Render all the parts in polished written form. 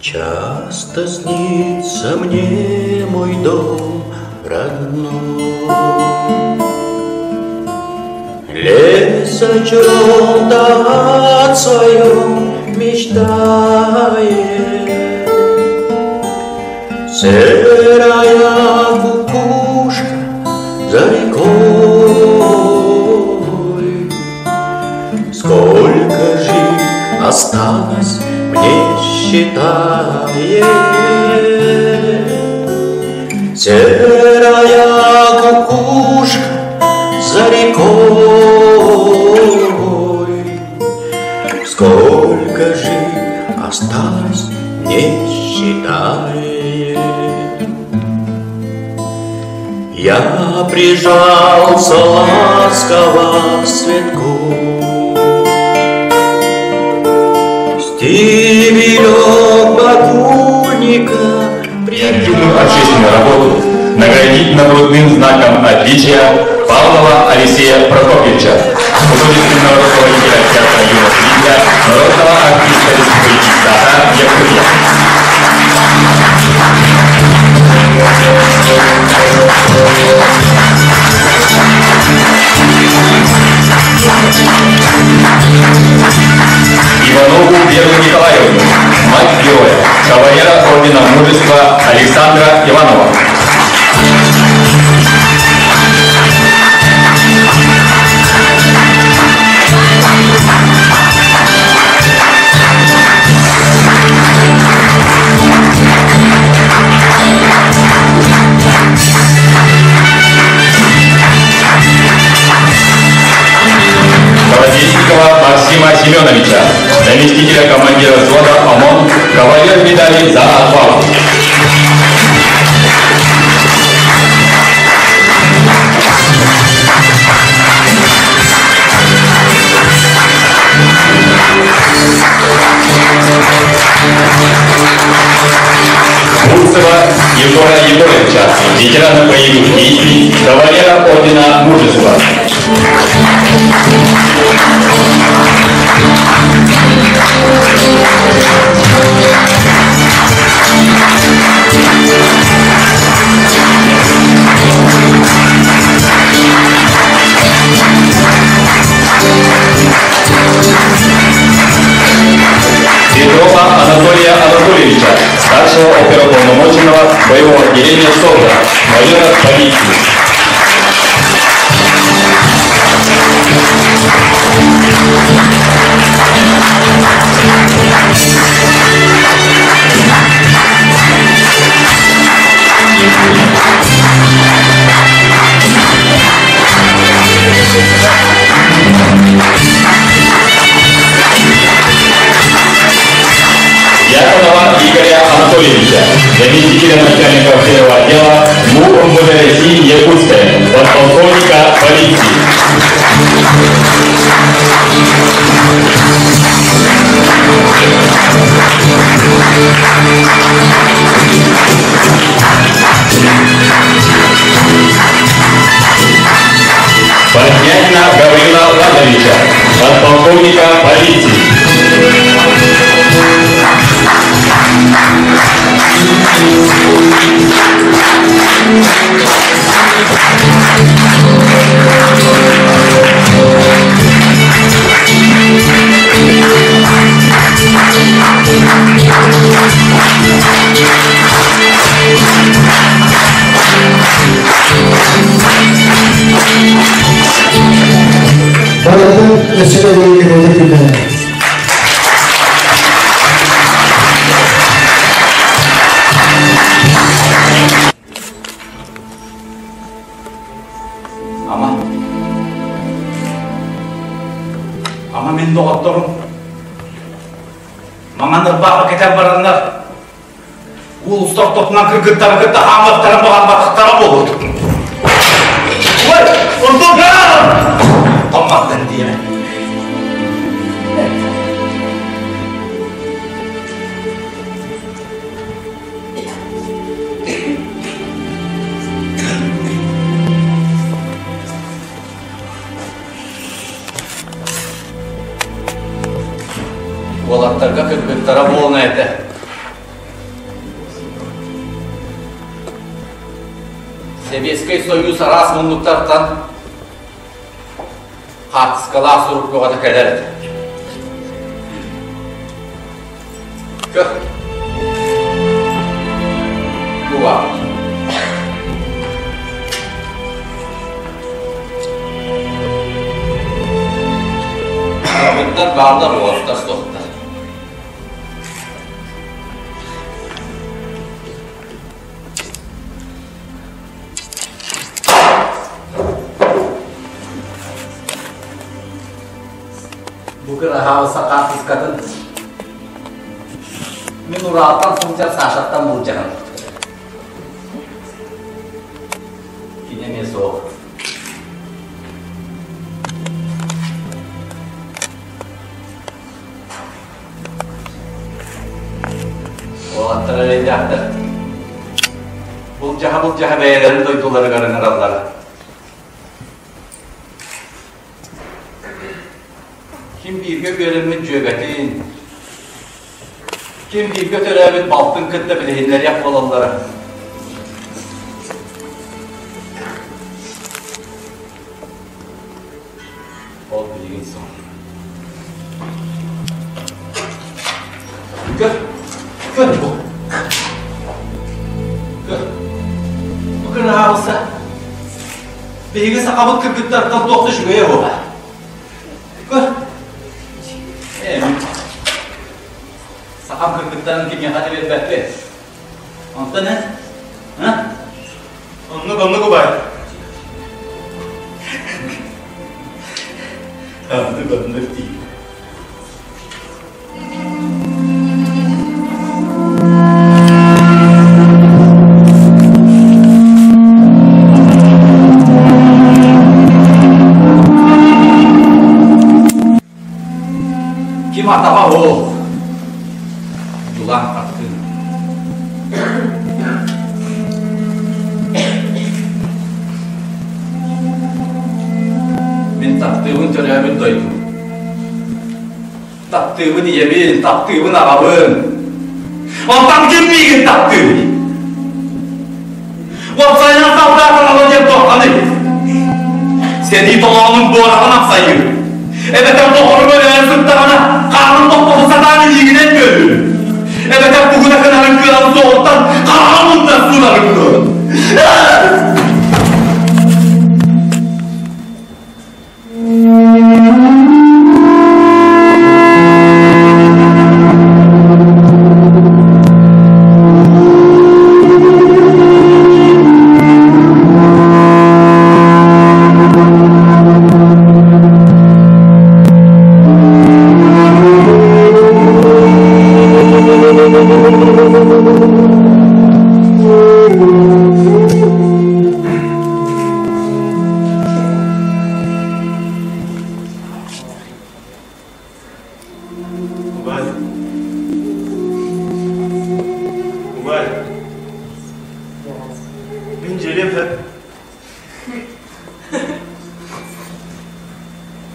Часто снится мне мой дом родной. Лес о чем-то о своем мечтает. Серая кукушка за рекой. Сколько жить осталось мне считает. Серая кукушка за рекой. Сколько жить осталось, не считает. Я прижался ласково к цветку, Стебелек багульника Активную общественную работу наградить нагрудным знаком отличия Павлова Алексея Прокопьевича, художественного руководителя театра юного зрителя, народного артиста Республики Саха, Якутия. Иванову Веру Николаевну, мать героя, кавалера Ордена Мужества Александра Иванова. Колодезникова Максима Семеновича, заместителя командира взвода ОМОН, кавалер медали за отвагу. Бурцева Егора Егоровича, ветерана боевых действий, кавалера Ордена Мужества. Петрова Анатолия Анатольевича, старшего оперуполномоченного боевого отделения СОБРа, майора полиции. Дьяконова Игоря Анатольевича, заместителя начальника первого отдела МУ МВД России Якутская, подполковника полиции. Поднятина Гаврила Лазаревича, подполковника полиции. Барытын өссө төгүл үтүөтүк күннэнэ. Ама. Ама мин доҕотторум. Маҥан ырбаахы кэтэн бараннар уулусса ортотунан кыргыттары кытта хаамыахтарын баҕарбатахтара буолуо. Ой, ордугар! Томматтан диэмэ. Уолаттарга кыргыттара буолан этэ. Сэбиэскэй Сойуус араас муннуктартан хаартыскалаах сурук бөҕөтө кэлэр этэ. Көр. Бу баар. Буттар бааллар, уолаттар суохтар. Бу кыраһаабыса хаартыскатын мин Уралтан сылдьар Сашаттан былдьаһан. Кини эмиэ суох. Уолаттар эрэйдээхтэр. Былдьаһа-былдьаһа бэйэлэрин дойдуларыгар ыҥыраллара. Ким бииргэ үөрэммит дьүөгэтин, ким бииргэ төрөөбүт балтын кытта билиһиннэриэх буолаллара. Ол билигин суох. Көр, көр бу. Көр. Бу кыраһаабыса. Биһиги сахабыт кыргыттартан туох да үчүгэйэ буола. Көр. Ээ, сахам кыргыттарын кимиэхэ да биэрбэппин. Онтон эн? А? Оннук, оннук убай. Оннук, оннук дии. Ким атаҕа ол? Дьулаан хартыын. Мин таптыыбын төрөөбүт дойдум. Таптыыбын ийэбин, таптыыбын аҕабын. Онтон ким миигин таптыыр? Уопсайынан салдаат аҕала диэн туохханый? Сэрии толоонун буораҕын ахсайыы. Эбэтэр доҕорум өлөөн сыттаҕына, хаанын тохтото сатаан илиигинэн бүөлүүр. Эбэтэр тугу да гынарын кыаҕын суоҕуттан хараҕын муннар суунарын дуо? Убай. Убай. Мин дьиэлиэм сөп.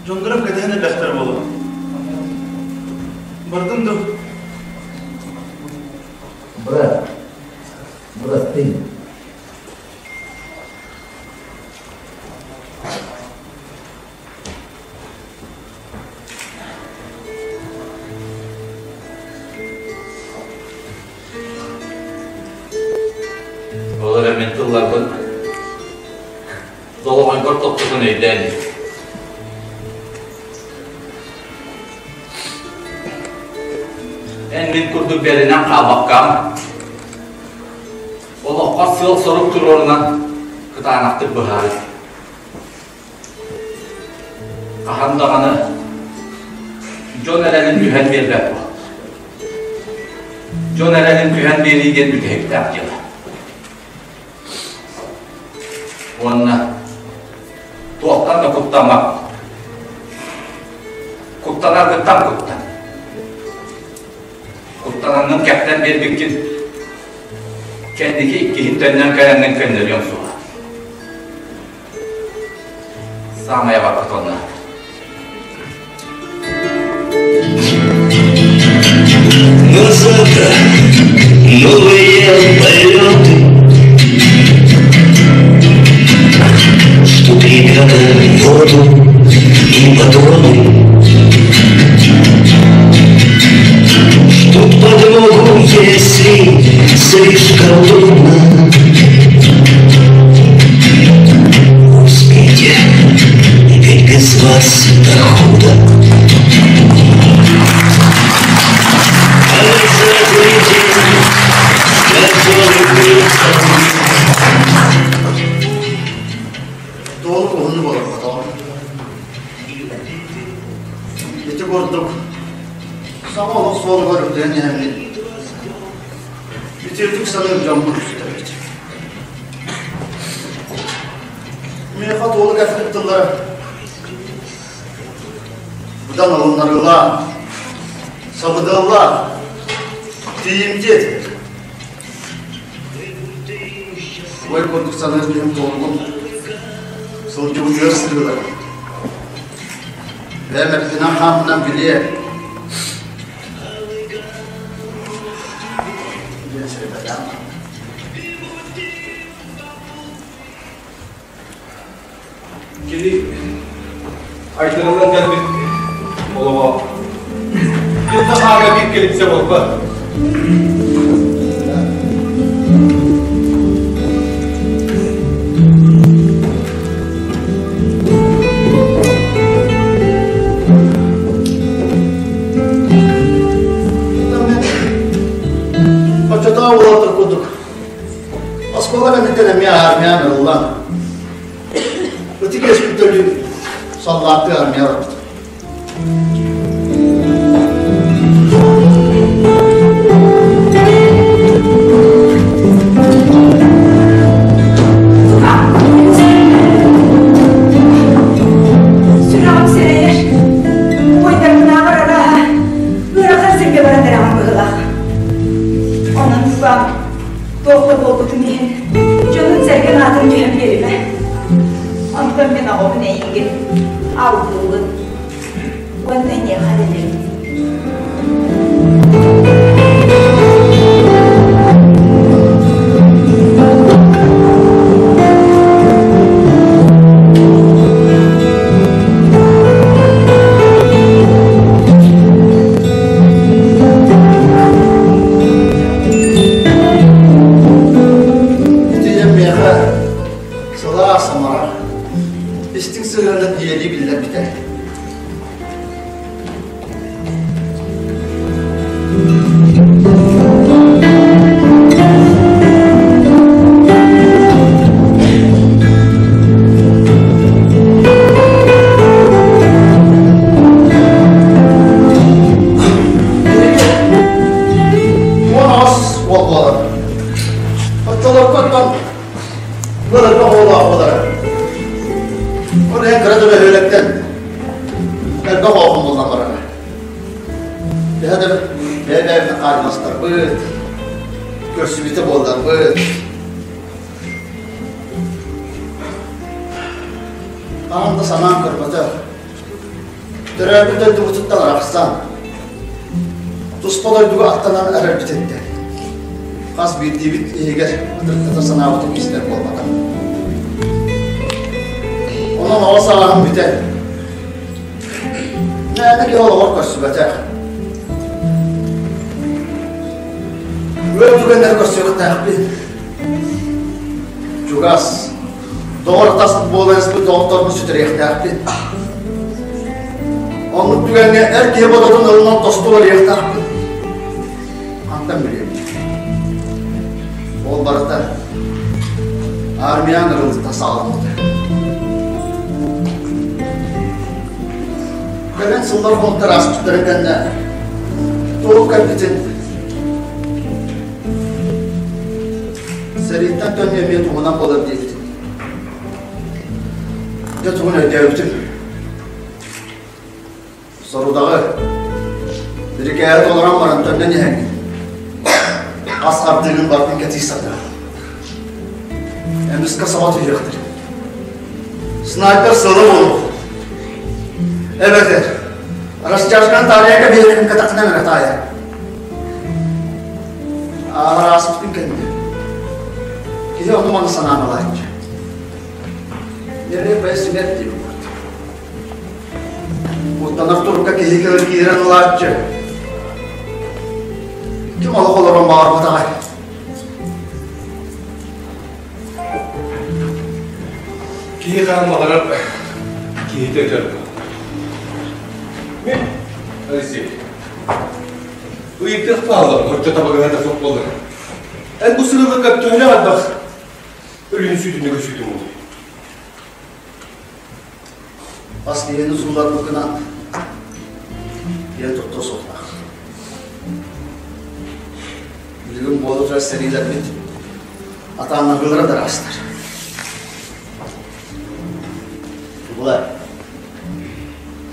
Дьоннорум кэтэһэн элбэхтэр буолуо. Бардым дуу? Брат, бырастыы. Ол эрэ мин тылларбын долоҕойгор тохтотон өйдөөн Эн мин курдук бэринэн хаалбаккам Олоххо сыал-сорук туруорунан кытаанахтык быһаарыы. Хаһан даҕаны дьон эрэлин түһэн биэрбэт буол. Дьон эрэлин түһэн биэрии диэн бүтэһиктээх дьыала. Уонна туохтан да куттаммат. Куттанаргыттан куттан. Куттананнын кэптэн биэрбиккин кэнники иккиһин төннөн кэлэҥҥин көннөрүөҥ суоҕа. Саамай абарбыт онно. Но завтра новые полеты. Патроны ждут подмогу, если слишком трудно. Успейте, ведь без вас до худа. Туох уһун буолар Ити курдук саҥа олох суолугар үрдээн иһэммит үтүөтүк саныыр дьоммут сүтэбит. Миэхэ туолук эппит тыллара быдан ылыннарыылаах, сабыдыаллаах, тиийимтиэ этилэр. Ой курдук саныыр киһим туоллум, сылдьыбытыгар сырыылар. Бэйэм эппинэн-хааммынан билиэ. Диэн сэрэбэлээн Кини айдарыллан кэлбит олоҕо күн да хаарга биир кэлимсэ буолбат. Оччотооҕу уолаттар курдук Оскуола кэнниттэн эмиэ армиян ыллан, ытык иэспит өлүү саллааттыы армия барбыт. Сүрэҕим сэрэйэр, убайдарбынааҕар арааһа ыарахан сиргэ баран эрэҕин быһыылаах. Онон Уйбаан туох да буолбутун иһин дьонун-сэргэн аатын түһэн биэримэ. Онтон мин оҕобун эйигин алгыыбын уонна эйиэхэ эрэнэбин. Ити дьэ миэхэ сылаас амарах, истиҥ сыһыанын ийэлии биллэрбитэ. 18 уол буолар. Оччолорго оттон ыаларга оҕолоох буолара. Ол иһин кыра да бөһүөлэктэн элбэх оҕо булан барара. Төһө да бэйэ-бэйэбитин хаалластарбыт, көрсүбүтэ буолларбыт. Хаһан да санаан көрбөтөх. Төрөөбүт дойдубутуттан арахсан, туспа дойдуга аттанан эрэрбититтэн хас биирдиибит иһигэр ытырыктата санаабытын истэр буолбатах. Онон оҕо сааһым бүтэн, мээнэ киһи олоҕор көрсүбэтэх. Үөр түгэннэри көрсүөхтээхпин. Чугас, доҕор-атас буолан испит доҕотторбун сүтэриэхтээхпин. Оннук түгэҥҥэ эр киһи бодотун ылынан тосту уларыйыахтаахпын. Хантан билиэм? Ол барыта армиян ырылыттан саҕаламмыта. Кэлэн сыллар хонуктар ааспыттарын кэннэ туох кэлбитин Сэрииттэн төннүү эмиэ туһунан буолар диэбитим. Дьэ тугун өйдөөбүтүм. Сорудаҕы бирикээһи толорон баран төннөн иһэҥҥин хас хардыыгын барытын кэтии сатаа. Эмискэ саба түһүөхтэр. Снайпер сыала буолуох. Эбэтэр растяжканы таарыйа биэрэрин кэтэххинэн эрэ таайар. Ааспытын кэннэ киһи ону-маны санаан ылааччы. Нелепая смерть диэн буолбут. Куттанар турукка киһи кэлэн киирэн ылааччы. Ким олох олорон баҕарбатаҕай? Киһи хаан баҕарар киһитэ өтөр. Мин, Алексей, ыйытыах хааллым, оччо табыгаһа да суох буоллар. Эн бу сырыыларга төһөлөөх элбэх өлүүнү сүүтүнү көсүүтүҥ буолуой? Ас киһини суулларбыккынан киэн туттуо суохтаах. Билигин буола турар сэриилэрбит атааннаһыылара да араастар. Булар.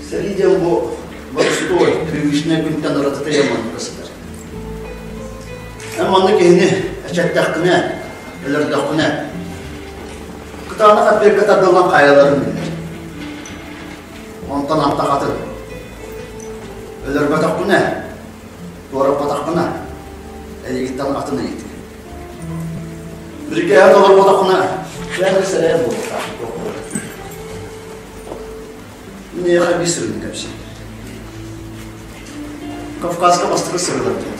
Сэрии диэн бу боростуой, привычнай күнтэн уратыта диэн маннык сытар. Эн маннык киһини эчэттэххинэ, өлөрдөххүнэ, кытаанах эппиэккэ тардыллан хаайалларын биллэр. Онтон антах атын. Өлөрбөтөххүнэ, туораппатаххына, эйигиттэн атын ыйытыы. Бирикээһи толорботоххуна, бэйэҥ сэрэйэр буолуохтаах. Миэхэ биир сырыыны кэпсиир. Кавказка бастакы сырыылар диэн.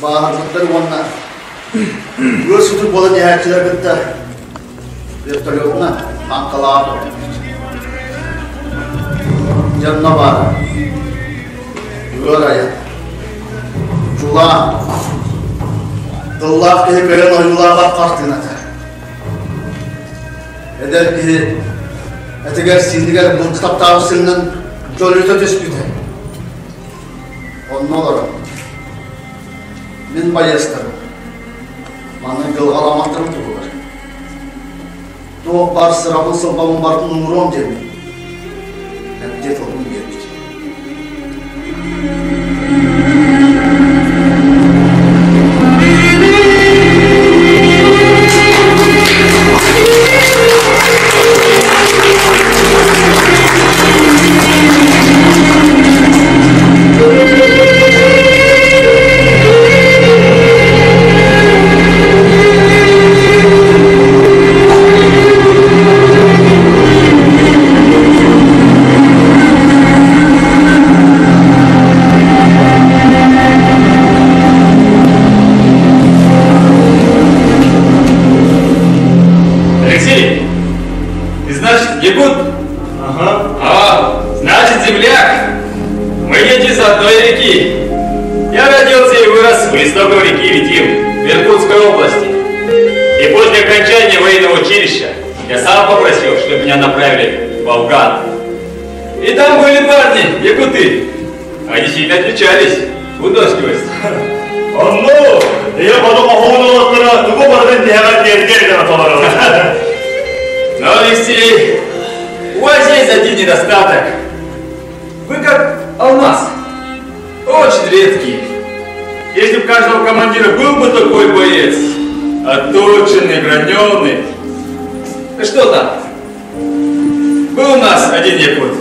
Бааһырбыттар уонна ыар сутук буолан иһээччилэр кытта вертолетунан тааҥкалаах Дьонно баар ыар айан, дьулаан, тыллаах киһи кыайан ойуулаабат хартыыната. Эдэр киһи этигэр-сиинигэр мунчу таптаабыт сиринэн дьолуйта түспүтэ. Онно олорон, мин байыастарым маннык дьылҕаламматтарын туһугар туох баар сырабын-сылбабын барытын ууруом диэммин, эбдиэ тылбын биэрбит. Алексей, ты значит якут? Ага. А, значит земляк. Мы дети с одной реки. Я родился и вырос в истоках реки Витим, в Иркутской области. И после окончания военного училища я сам попросил, чтобы меня направили в Афган. И там были парни, якуты. Они сильно отличались выносливостью. Онно, я потом оһоҕун тугу барытын тиһэҕэр тиэрдэр гына толорор. Но, Алексей, у вас есть один недостаток. Вы как алмаз. Очень редкий. Если бы каждого командира был бы такой боец, отточенный, граненый. Да что там? Был у нас один якут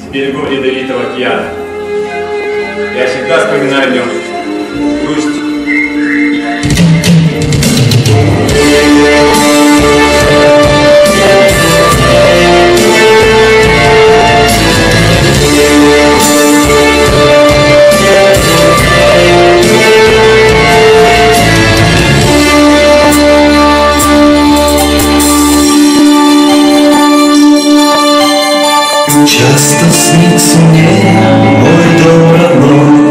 с берегов Ледовитого океана. Я всегда вспоминаю о нем грусть. Часто снится мне мой дом родной.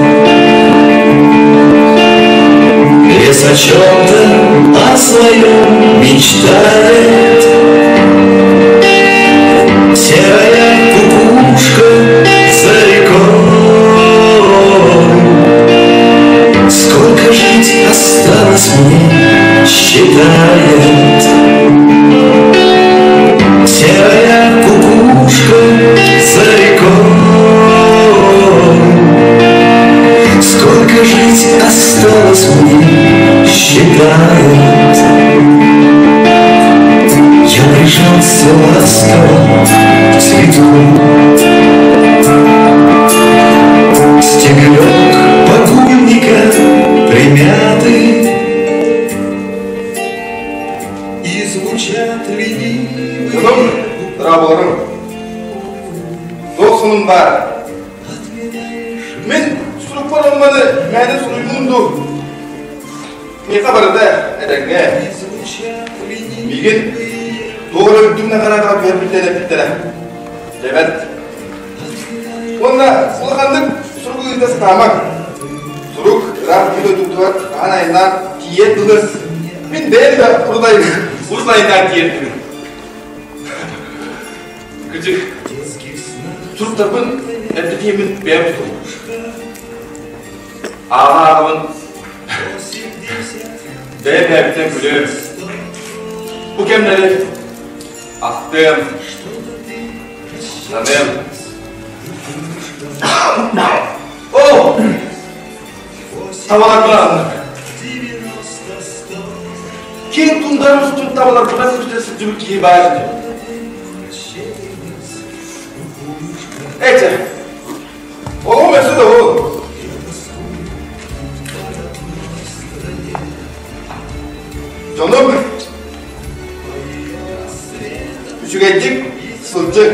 Мин сурукпар онманы мээнэ суруйбун дуу? Миэхэ барыта этэҥҥэ. Миигин туох эрэ үрдүк наҕараадаҕа түһэрбиттэрэ эппиттэрэ. Дьэ бэрт. Уонна улаханнык сурук ыыта сатаамаҥ. Сурук ыраах киһи дойдутугар хаһан айаннаан тиийэн ылыас. Мин бэйэм да урут урут айаннаан тиийэрбин. Кырдьык, суруктарбын эрдэ тиийэммин бэйэм тутуһум. Ааҕа-ааҕабын бэйэм бэйэбиттэн күлүөм. Бу кэмнэри ахтыам, саныам. О! Табаларбын аҕынным. Киэҥ тундара устун табаларбынан үктэ сылдьыбыт киһи баар ини. Эчэ, Оҕом өссө да уһун. Дьонум үчүгэйдик сылдьыҥ.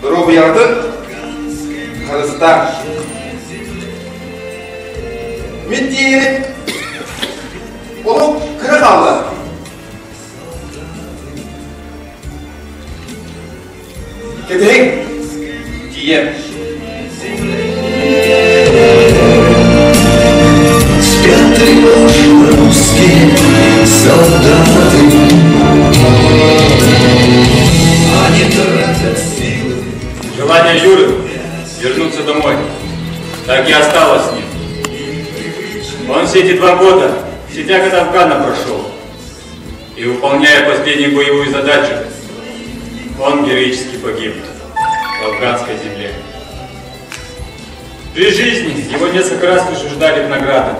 Доруобуйаҕытын харыстааҥ. Мин тиийэрим олох кыра хаалла. Кэтэһиҥ, тиийэн. Спят тревожно русские солдаты. Они тратят силы. Желание Юры вернуться домой так и осталось с ним. Он все эти 2 года в сетях от Афгана прошел. И выполняя последнюю боевую задачу, он героически погиб в афганской земле. При жизни его несколько раз присуждали к наградам,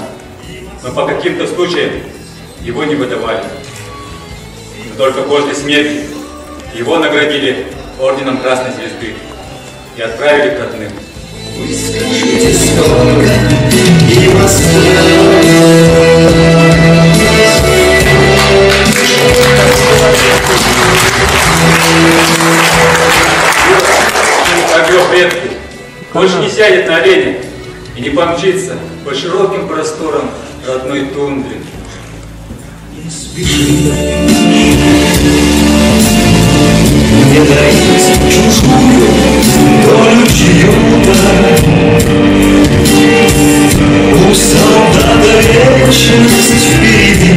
но по каким-то случаям его не выдавали. Но только после смерти его наградили орденом Красной Звезды и отправили к родным. Вы скажите, сколько им осталось? Как его предки, больше не сядет на оленя и не помчится по широким просторам родной тундры. Не спеши мне дарить чужую долю чью-то. У солдата вечность впереди.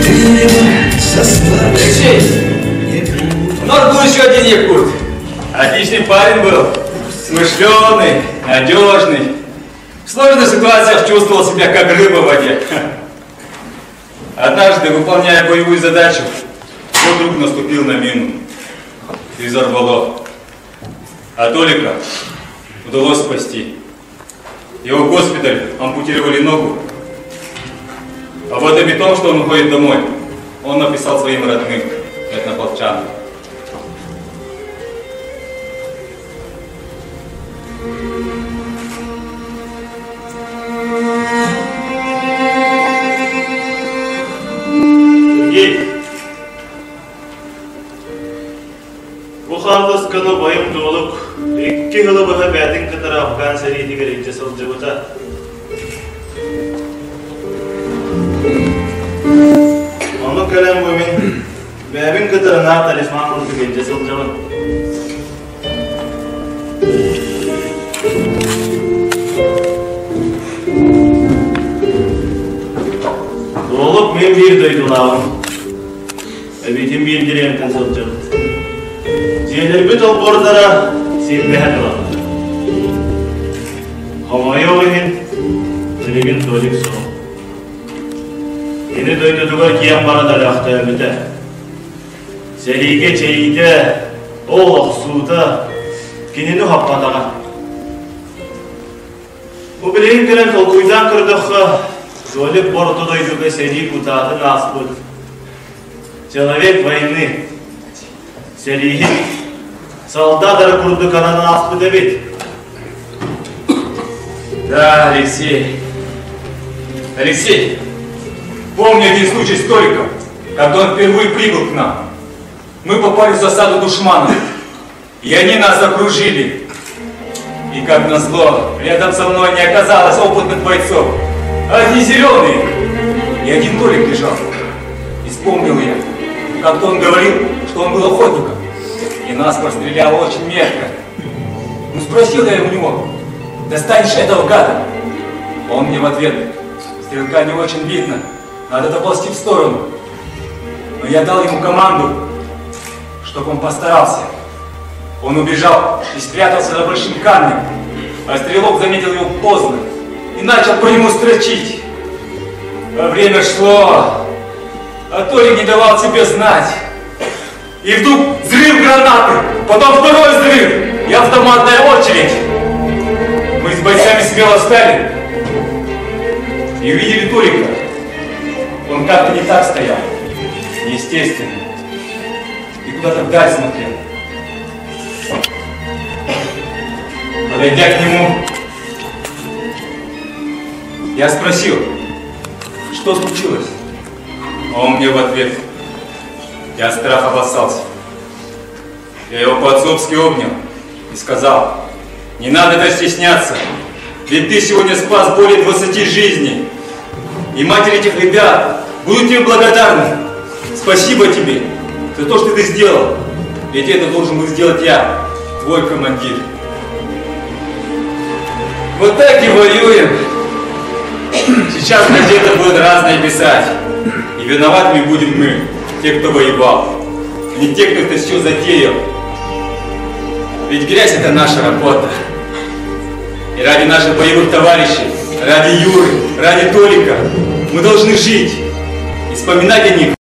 Ты его сослать Алексей, не у нас был еще один якут. Отличный парень был, смышленый, надежный. В сложных ситуациях чувствовал себя как рыба в воде. Однажды, выполняя боевую задачу, его друг наступил на мину и взорвало. А Толика удалось спасти. Его в госпиталь ампутировали ногу. А вот о том, что он уходит домой, он написал своим родным, однополчанам. Сергей, бу хаартысканы убайым Туолук 2 сылы быһа бэйэтин кытары Афган сэриитигэр илдьэ сылдьыбыта. Ону кэлэн бу мин бэйэбин кытары наар талисман курдук илдьэ сылдьабын. Туолук мин биир дойдулааҕым. Эбиитин биир дириэнтэн сылдьабыт. Дьиэлэрбит олбуордара силбэһэ тураллар. Хомойуох иһин, билигин Толик суох. Кини дойдутугар киэн баран өлөөхтөөбүтэ. Сэриигэ чэйиитэ, ол охсуута кинини хаппатаҕа. Бу билигин кэлэн толкуйдаан көрдөххө, Толик бу орто дойдуга сэрии кутаатын ааспыт человек войны, сэрииһит, солдат эрэ курдук ананан ааспыт эбит. Да, Алексей. Алексей, помню один случай с Толиком, когда он впервые прибыл к нам. Мы попали в засаду душмана. И они нас окружили. И как назло, рядом со мной не оказалось опытных бойцов. Одни зеленые. И один Толик лежал. И вспомнил я, как-то он говорил, что он был охотником. И нас прострелял очень метко. Ну спросил я у него, достанешь этого гада? Он мне в ответ, стрелка не очень видно, надо доползти в сторону. Но я дал ему команду, чтобы он постарался. Он убежал и спрятался за большим камнем, а стрелок заметил его поздно и начал по нему строчить. А время шло, а Толик не давал себе знать. И вдруг взрыв гранаты, потом второй взрыв и автоматная очередь. Мы с бойцами смело встали и увидели Толика. Он как-то не так стоял, неестественно, и куда-то вдаль смотрел. Подойдя к нему, я спросил, что случилось? А он мне в ответ, я от страха обоссался. Я его по-отцовски обнял и сказал, не надо это стесняться, ведь ты сегодня спас более 20 жизней. И матери этих ребят будут тебе благодарны. Спасибо тебе за то, что ты сделал. Ведь это должен был сделать я, твой командир. Вот так и воюем. Сейчас газеты будут разное писать. И виноватыми будем мы, те, кто воевал. Не те, кто это все затеял. Ведь грязь это наша работа. И ради наших боевых товарищей, ради Юры, ради Толика мы должны жить и вспоминать о них.